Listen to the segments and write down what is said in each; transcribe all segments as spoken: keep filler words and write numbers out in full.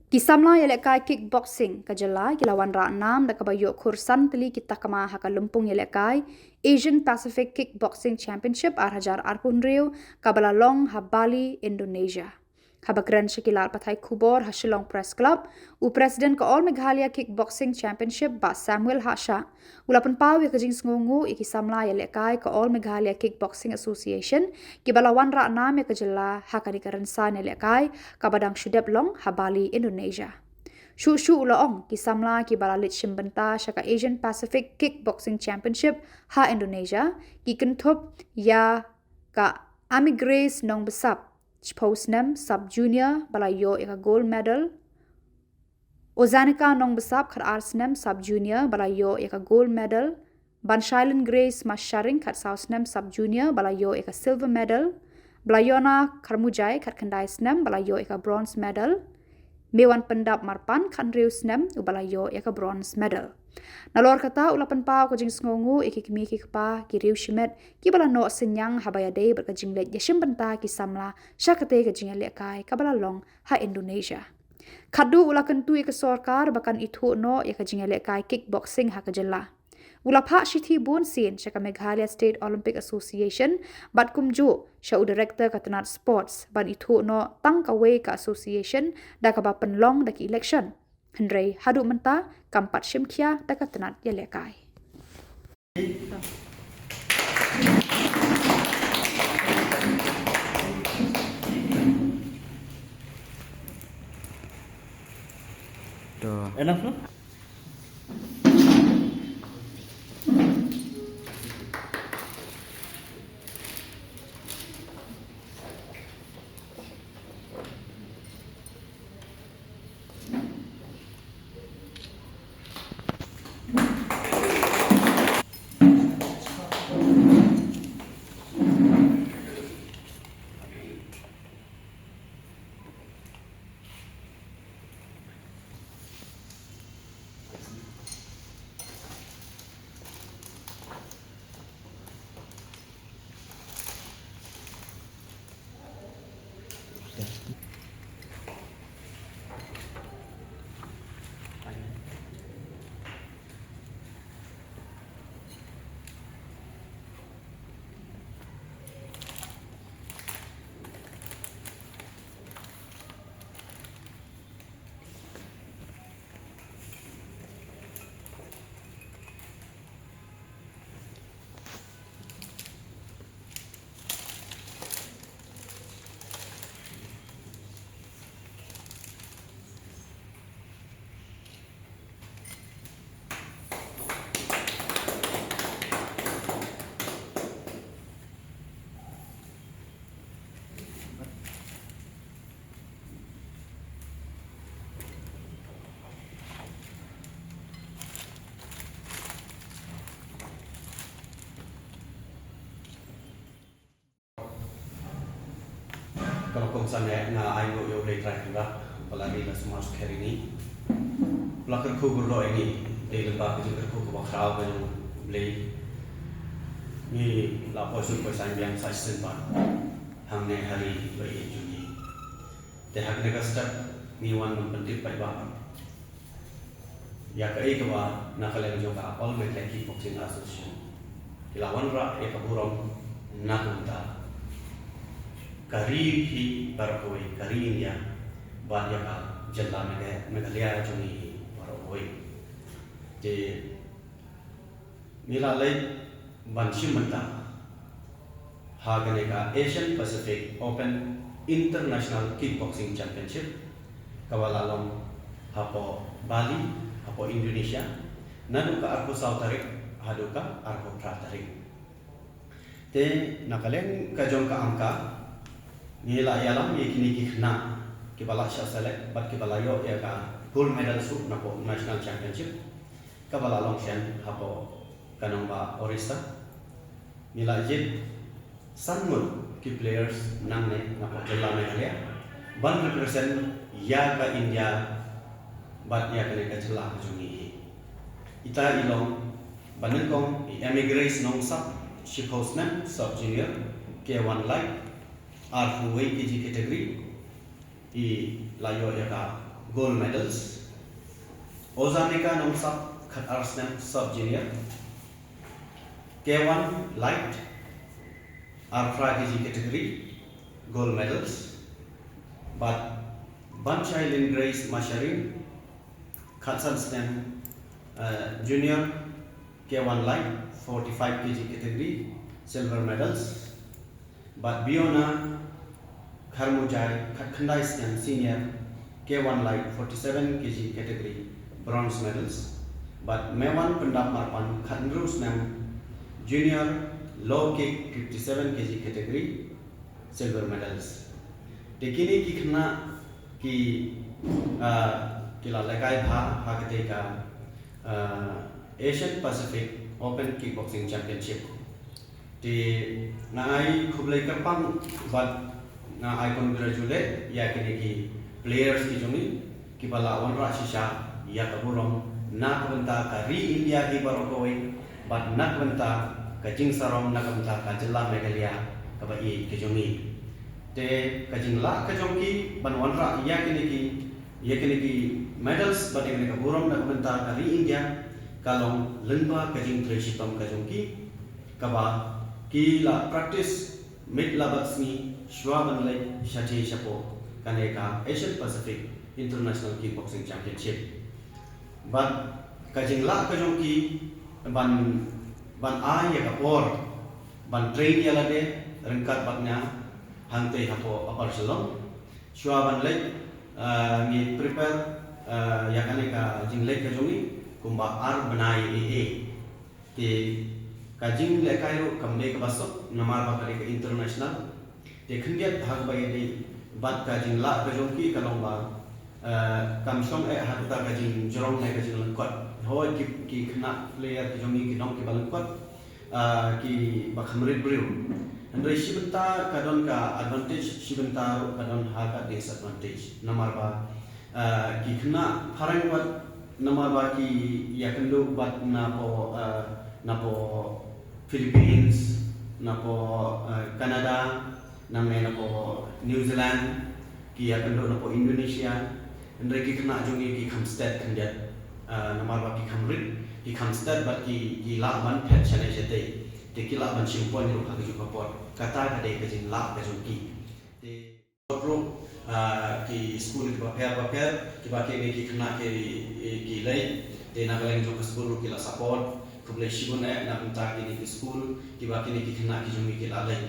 Ki samla ïalehkai kickboxing ka jylla ki la wanrah nam da kaba ïoh khur san tylli ki takma ha ka lympung ïalehkai Asian Pacific Kickboxing Championship ar hajar arphew hynriew kaba la long ha Bali, Indonesia. Haba kren sha ki lad pathai khubor ha Shillong Press Club, u President ka All Meghalaya Kickboxing Championship, Bah Samuel Hashah, u la pynpaw ïa ka jingsngewnguh ïa ki samla ïalehkai ka All Meghalaya Kickboxing Association kiba la wanrah nam ïa ka jylla ha kane ka rynsan ïalehkai kaba dang shu dep long ha Bali, Indonesia. Shuh shuh u la ong, ki samla kiba la leit shim bynta sha ka Asian Pacific Kickboxing Championship ha Indonesia ki kynthup ïa ka Ami Grace Nongbsap, shiphew snem, Sub Junior, ba la ïoh ïa ka gold medal. Ozanika Nongbsap, khatar snem, Sub Junior, ba la ïoh ïa ka gold medal. Ban Shailin Grace Masharing, khatsaw snem, Sub Junior, ba la ïoh ïa ka silver medal. Blayona Kharmujai, khatkhyndai snem, ba la ïoh ïa ka bronze medal. Mewan Pyndap Marpan, khathynriew snem, uba la ïoh ïa ka bronze medal. Nalor kata, u la pynpaw ka jingsngewnguh ïa ki kmie ki kpa, ki riew shimet kiba la noh synñiang haba ïadei bad ka jingleit ïashim bynta ki samla sha katei ka jingïalehkai kaba la long ha Indonesia. Khatduh u la kyntu ïa ka sorkar ba kan ithuh noh ïa ka jingïalehkai kickboxing ha ka jylla. U la phah shithi bunsien sha ka Meghalaya State Olympic Association bad kumjuh sha u Director ka tnat Sports ban ithuh noh tang kawei ka association da kaba pynlong da ki election. Hynrei haduh mynta kam pat shim khia da ka tnat ïalehkai. To. Enough, no? Ka la kongsan eh, nga ai nguh ïa U Blei Trai Kynrad ba la ri la sumar sukher ïa ngi. Ba la kyrkhu kyrdoh ïa ngi dei lyngba ka jingkyrkhu kaba khraw ka jong U Blei. Ngi la poi suk poi saiñ biang sa shisien pat hangne ha ri ba ïeit jong ngi. Te ha kane ka step ngi wan ban pyntip paidbah ïa kaei kaba na ka liang jong ka All Meghalaya Kickboxing Association ki la wanrah ïa ka burom na ka bynta ka ri hi baroh kawei, ka ri India, bad ïa ka jylla Megha-, Meghalaya jong ngi hi baroh kawei. Te ngi la leit ban shim bynta ha kane ka Asian Pacific Open International Kickboxing Championship, kaba la long hapoh Bali, hapoh Indonesia, naduh ka arphew saw tarik haduh ka arphew phra tarik. Te na ka liang ka jong ka angka, ngi la ïalam ïa kine ki khynnah kiba la shah select bad kiba la ïoh ïa ka gold medal shuh napoh National Championship, kaba la long shen hapoh ka nongbah Orissa. Ngi la jied san ngut ki players nangne napoh jylla Meghalaya ban represent ïa ka India bad ïa kane ka jylla ka jong ngi hi. Ita i long ba nyngkong i Amy Grace Nongsap, shiphew snem, sub junior, K one light, arphew wei K G category, i la ïoh ïa ka Gold medals. Ozanika Nongsak, khat ar snem, sub junior. K one light, ar phra K G category, gold medals. Bad Banshai Lin Grace Masharing, khat san snem, uh, junior, K one light, forty-five K G category, silver medals. Bad Biona Kharmujai, khat khyndai snem, senior, K one light, forty-seven K G category, bronze medals. Bad Mewan Pyndap Marpan, khat hynriew snem, junior, low kick, fifty-seven K G category, silver medals. Te kine ki khynnah ki, ah, ki la lehkai bha ha kata ka, ah, Asian Pacific Open Kickboxing Championship. Te nga ai khublei kyrpang bad nga ai congratulate ïa kine ki players ki jong ngi kiba la wanrah shisha ïa ka burom na ka bynta ka ri India hi baroh kawei bad na ka bynta ka jingsarong na ka bynta ka jylla Meghalaya kaba ïeit ka jong ngi. Te ka jinglah ka jong ki ban wanrah ïa kine ki, ïa kine ki medals bad ïa kine ka burom na ka bynta ka ri India ka long lyngba ka jingtrei shitom ka jong ki, kaba ki la practice miet la bad sngi shuwa ban leit shatei shapoh kane ka Asian Pacific International Kickboxing Championship. Bad ka jinglah ka jong ki ban, ban ai ïa ka por ban train ïa lade ryngkat bad nga hangtei hapoh Upper Shillong. Shuwa ban leit, ah, ngi prepare, ah, ïa kane ka jingleit ka jong ngi kumba ar bnai ei ei. Te ka jinglehkai ruh kam dei kaba suk namar ba ka dei ka international. Te khyndiat ha kaba ïadei bad ka jinglah ka jong ki ka long ba, eh, kam shong eh ha kata ka jingjrong ne ka jinglyngkot. Hooid ki, ki khynnah player ki jong ngi ki long kiba lyngkot, eh, kiba kham rit briew. Hynrei shi bynta ka don ka advantage, shi bynta ruh ka don ha ka disadvantage. Namar ba, eh, ki khynnah phareng wat namar ba ki ïakynduh bad napoh, eh, napoh Philippines, napoh, eh, Canada, nangne napoh New Zealand, ki ïakynduh napoh Indonesia, hynrei ki khynnah jong ngi ki kham stet khyndiat, eh, namar ba ki kham rit, ki kham stet bad ki, ki lah ban phet shane shatei, te ki lah ban shim point ruh ha kajuh ka por. Kata ka dei ka jinglah ka jong ki. Te ruh, ah, ki skul kiba pher bapher, kiba kine ki khynnah ki, ki leit, te na ka liang jong ka skul ruh ki la support, khublei shibun eh na bynta kine ki skul, kiba kine ki khynnah ki jong ngi ki la leit.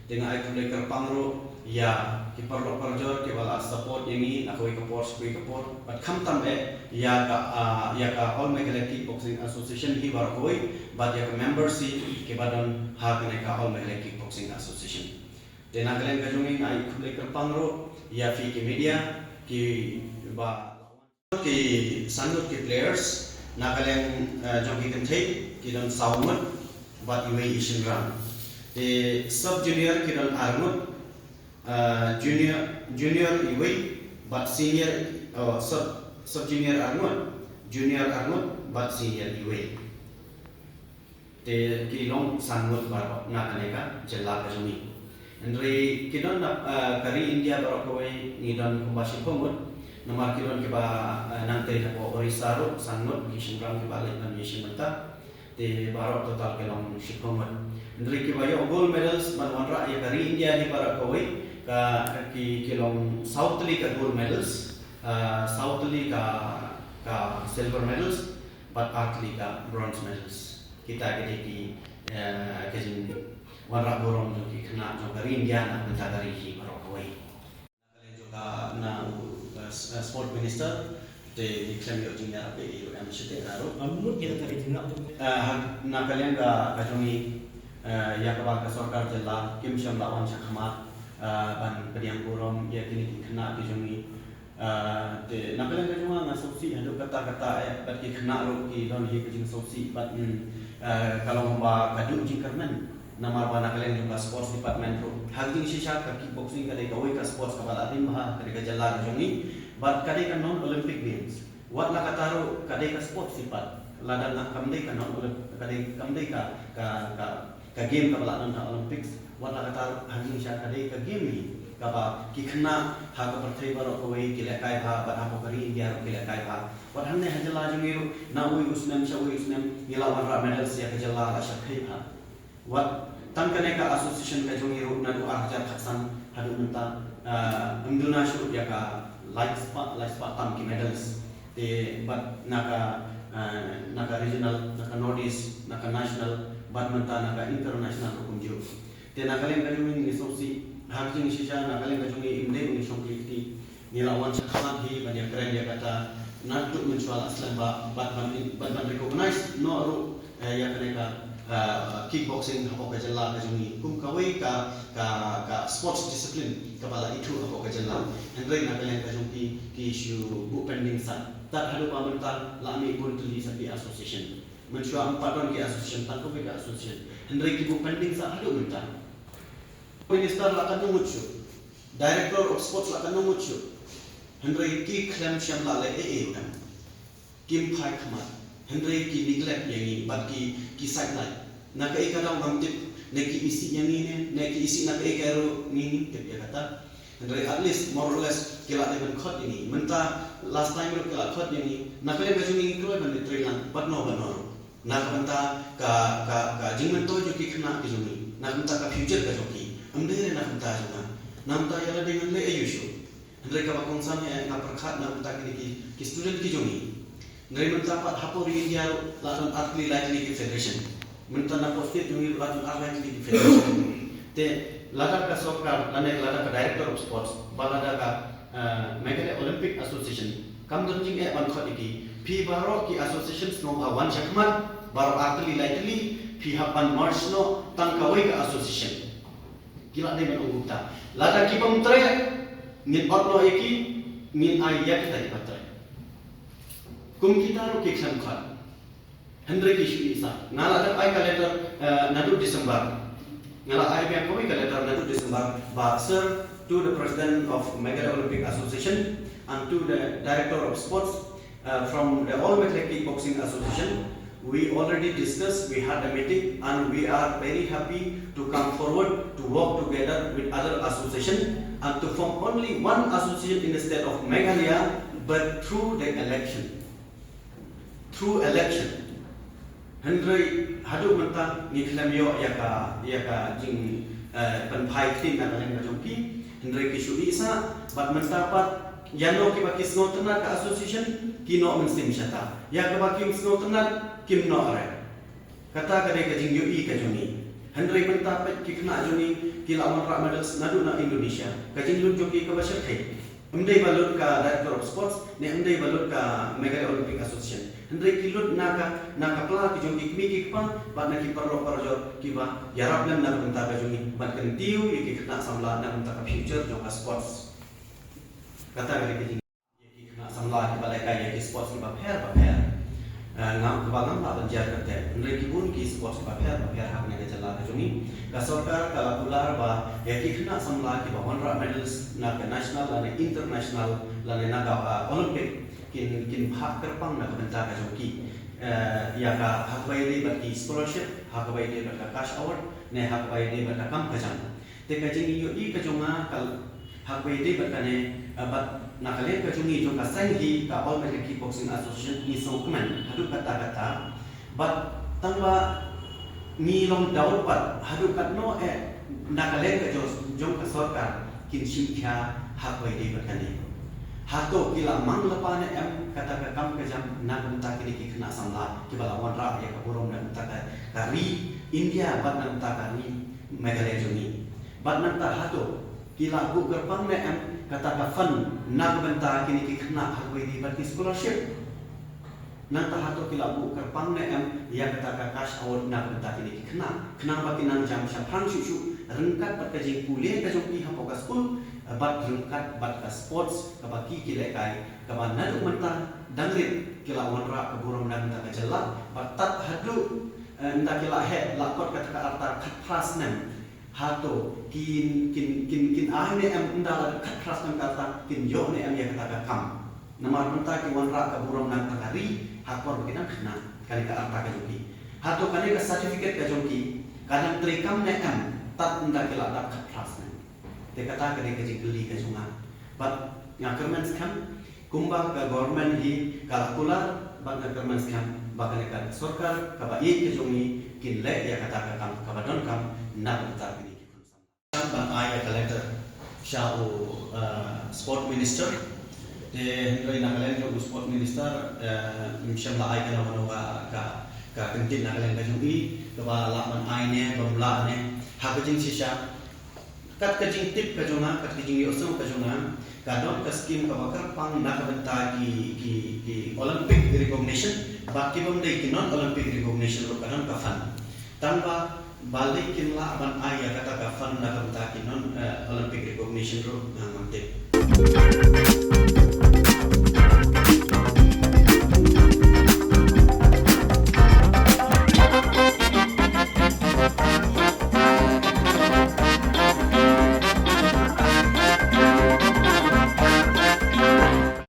Te nga ai khublei kyrpang ruh ïa ki paralok parajor kiba la support ïa ngi na kawei ka por sha kawei ka por. Bad khamtam eh ïa ka, ah, ïa ka All Meghalaya Kickboxing Association hi baroh kawei, bad ïa ka members hi kiba don ha kane ka All Meghalaya Kickboxing Association. Te na ka liang ka jong ngi nga ai khublei kyrpang ruh ïa phi ki media kiba, ki san ngut ki players, na ka liang, eh, jong ki kynthei ki don saw ngut bad iwei i shynrang. Te sub junior ki don ar ngut, eh, junior, junior iwei bad senior, oh, sub, sub junior ar ngut, junior ar ngut bad senior iwei. Te ki long san ngut baroh na kane ka jylla ka jong ngi. Hynrei ki don na, eh, ka ri India baroh kawei ngi don kumba shiphew ngut. Namar ki don kiba, eh, nangtei napoh Orissa ruh san ngut ki shynrang kiba leit ban ïashim bynta. Te baroh total ki long shiphew ngut. Hynrei kiba ïoh gold medals ban wanrah ïa ka ri India hi baroh kawei ka, ki, ki long saw tylli ka gold medals, eh, saw tylli ka, ka silver medals, bad ar tylli ka bronze medals. Kita ki dei ki, eh, ka jingwanrah burom jong ki khynnah jong ka ri India na ka bynta ka ri hi baroh kawei. Na ka liang jong ka, na u, eh, s-, eh, sport minister, te ngi khlem ïoh jingïarap ïa i ruh em shiteng ruh. Am mut kita ka ri jingïarap. Eh, ha, na ka liang ka, ka jong ngi, eh, ïa kaba ka sorkar jylla kim shym la wan shakhmat, eh, ban pdiang burom ïa kine ki khynnah ki jong ngi. Ah, te na ka liang ka jong nga nga sngewsih haduh katta katta eh, bad ki khynnah ruh ki don hi ka jingsngewsih bad, mm, ah, ka long ba ka duh jingkyrmen. Namar ba na ka liang jong ka sports department ruh ha ka jingshisha ka kickboxing ka dei kawei ka sports kaba la rim bha ha ka dei ka jylla ka jong ngi. Bad ka dei ka non Olympic games. Wat la katta ruh ka dei ka sports hi pat. Lada nga kam dei ka non Olymp-, ka dei, kam dei ka, ka, ka, ka game kaba la don ha Olympics. Wat la katta ruh ha ka jingshisha ka dei ka game hi. Kaba ki khynnah ha ka pyrthei baroh kawei ki lehkai bha, bad hapoh ka ri India ruh ki lehkai bha. Wat hangne ha jylla jong ngi ruh, na uwei u snem sha uwei u snem, ngi la wanrah medals ïa ka jylla la shyrkhei bha. Wat tang kane ka association ka jong ngi ruh naduh ar hajar khatsan haduh mynta, ah, ym duna shuh ïa ka lai spah, lai spah tam ki medals. Te bad na ka, ah, na ka regional, na ka North East, na ka national, bad mynta na ka international ruh kumjuh. Te na ka liang ka jong ngi ngi sngewsih ha ka jingshisha, na ka liang ka jong ngi ym dei ba ngi shong kli kti. Ngi la wan shakhmat hi ban ïakren ïa kata naduh mynshuwa la slem bha, bad ban, bad ban recognize noh ruh, eh, ïa kane ka, eh, kickboxing hapoh ka jylla ka jong ngi kum kawei ka, ka, ka sports discipline kaba la ithuh hapoh ka jylla. Hynrei na ka liang ka jong ki, ki shu buh pending sah. Tad haduh ba mynta la mih bun tylli sa ki association. Mynshuwa ym pat don ki association, tang kawei ka association. Hynrei ki buh pending sah haduh mynta. Minister la katno ngut shuh. Director of Sports la katno ngut shuh. Hynrei ki khlem shym la leh ei ei ruh em. Kim phai khmat. Hynrei ki neglect ïa ngi bad ki, ki sideline. Na kaei ka daw ngam tip, ne ki isih ïa ngi ne, ne ki isih na kaei ka ruh ngi ngim tip ïa kata. Hynrei at least, more or less, ki la dei ban khot ïa ngi. Mynta last time ruh ki la khot ïa ngi. Na ka liang ka jong ngi ngi kloi ban trei lang, bad no bad no ruh. Na ka bynta ka, ka, ka jingmyntoi jong ki khynnah ki jong ngi. Na ka bynta ka future ka jong ki. Ym dei re na ka bynta jong nga. Na ka bynta ïa lade ngan leh aïu shuh. Hynrei kaba kongsan eh nga pyrkhat na ka bynta kine ki, ki student ki jong ngi. Hynrei mynta pat hapoh ri India ruh la don artylli laitylli ki federation. Mynta na poh state jong ngi ruh la don ar laitylli ki federation. Te lada ka sorkar, lane lada ka Director of Sports, bad lada ka, eh, Meghalaya Olympic Association, kam don jingeh ban khot ïa ki. Phi baroh ki association sngewbha wan shakhmat, baroh artylli laitylli, phi hap ban merge noh tang kawei ka association. Ki la dei ban ong kumta. Lada ki bym trei, ngin ot noh ïa ki, ngin ai ïa kita kiba trei. Kum kita ruh ki khlem khot. Hynrei ki shu ïeh sah. Nga la dep ai ka letter, eh, naduh December. Nga la ai biang kawei ka letter naduh December ba, Sir, to the President of Meghalaya Olympic Association and to the Director of Sports, uh, from the All Meghalaya Kickboxing Association, we already discussed, we had a meeting, and we are very happy to come forward to work together with other association and to form only one association in the state of Meghalaya, but through the election. Through election. Hynrei haduh mynta ngi khlem ïoh ïa ka, ïa ka jing, eh, pynphai ktien na ka liang ka jong ki. Hynrei ki shu ïeh sah, bad mynta pat ïa no kiba ki sngewtynnat ka association, ki noh mynsiem shata. Ïa kaba kim sngewtynnat, kim noh re. Kata ka dei ka jingïohi ka jong ngi. Hynrei mynta peit ki khynnah jong ngi, ki la wanrah medals naduh na Indonesia. Ka jinglut jong ki kaba shyrkhei. Ym dei ba lut ka Director of Sports, ne ym dei ba lut ka Meghalaya Olympic Association. Hynrei ki lut na ka, na ka pla ki jong ki kmie ki kpa, bad na ki paralok parajor kiba ïarap lem na ka bynta ka jong ngi, ban kyntiew ïa ki khynnah samla na ka bynta ka future jong ka sports. Kata ka dei ka jing ïa ki khynnah samla kiba lehkai ïa ki sports kiba pher bapher. Eh, ngam, kaba ngam lah ban jer kyrteng. Hynrei ki bun ki sports kiba pher bapher ha kane ka jylla ka jong ngi. Ka sorkar ka la kular ba ïa ki khynnah samla kiba wanrah medals na ka national lane international lane na ka, ah, Olympic kin, kin phah kyrpang na ka bynta ka jong ki. Eh, ïa ka ha kaba ïadei bad ki scholarship, ha kaba ïadei bad ka cash award, ne ha kaba ïadei bad ka kam ka jam. Te ka jingïohi ka jong nga ka ha kaba ïadei bad kane, eh, bad na ka liang ka jong ngi jong ka seng hi ka All Meghalaya Kickboxing Association ngi sngewkmen haduh katta katta. Bad tang ba ngi long doubt bad haduh katno eh na ka liang ka jong, jong ka sorkar kin shim khia ha kaba ïadei bad kane. Hato ki la mang lypa ne em kata ka kam ka jam na ka bynta kine ki khynnah samla kiba la wanrah ïa ka burom na ka bynta ka, ka ri India bad na ka bynta ka ri Meghalaya jong ngi. Bad nangta hato ki la buh kyrpang ne em kata ka fund na ka bynta kine ki khynnah ha kaba ïadei bad ki scholarship. Nangta hato ki la buh kyrpang ne em ïa kata ka cash award na ka bynta kine ki khynnah. Khnang ba kin nang jam shaphrang shuh shuh ryngkat bad ka jingpule ka jong ki hapoh ka skul, eh, bad ryngkat bad ka sports kaba ki ki lehkai kaba naduh mynta dang rit ki la wanrah ka burom na ka bynta ka jylla bad tad haduh, eh, ynda ki la heh la kot kata ka rta khatphra snem. Hato kin, kin, kin, kin ai ne em ynda la khatphra snem ka rta kin ïoh ne em ïa kata ka kam. Namar mynta ki wanrah ka burom na ka ri ha ka por ba ki dang khynnah kane ka rta ka jong ki. Hato kane ka certificate ka jong ki ka dang treikam ne em tad ynda ki la dap khatphra snem. Te kata ka dei ka jingkylli ka jong nga. Bad nga kyrmen skhem kumba ka government hi ka la kular, bad nga kyrmen skhem ba kane ka sorkar kaba ïeit ka jong ngi kin leh ïa kata ka kam kaba donkam na ka bynta kine ki khun samla. Ban ai ïa ka letter sha u, uh, sport minister. Te hynrei na ka liang jong u sport minister, uh, ym shym la ai kano kano ka, ka, ka kyntien na ka liang ka jong i kaba lah ban ai ne bym lah ne. Ha ka jingshisha, kat ka jingtip ka jong nga, kat ka jingïohsngew ka jong nga, ka don ka skim kaba kyrpang na ka bynta ki, ki, ki Olympic recognition, bad ki bym dei ki non Olympic recognition ruh ka don ka fund. Tang ba balei kim lah ban ai ïa kata ka fund na ka bynta ki non, eh, Olympic recognition ruh nga ngam tip.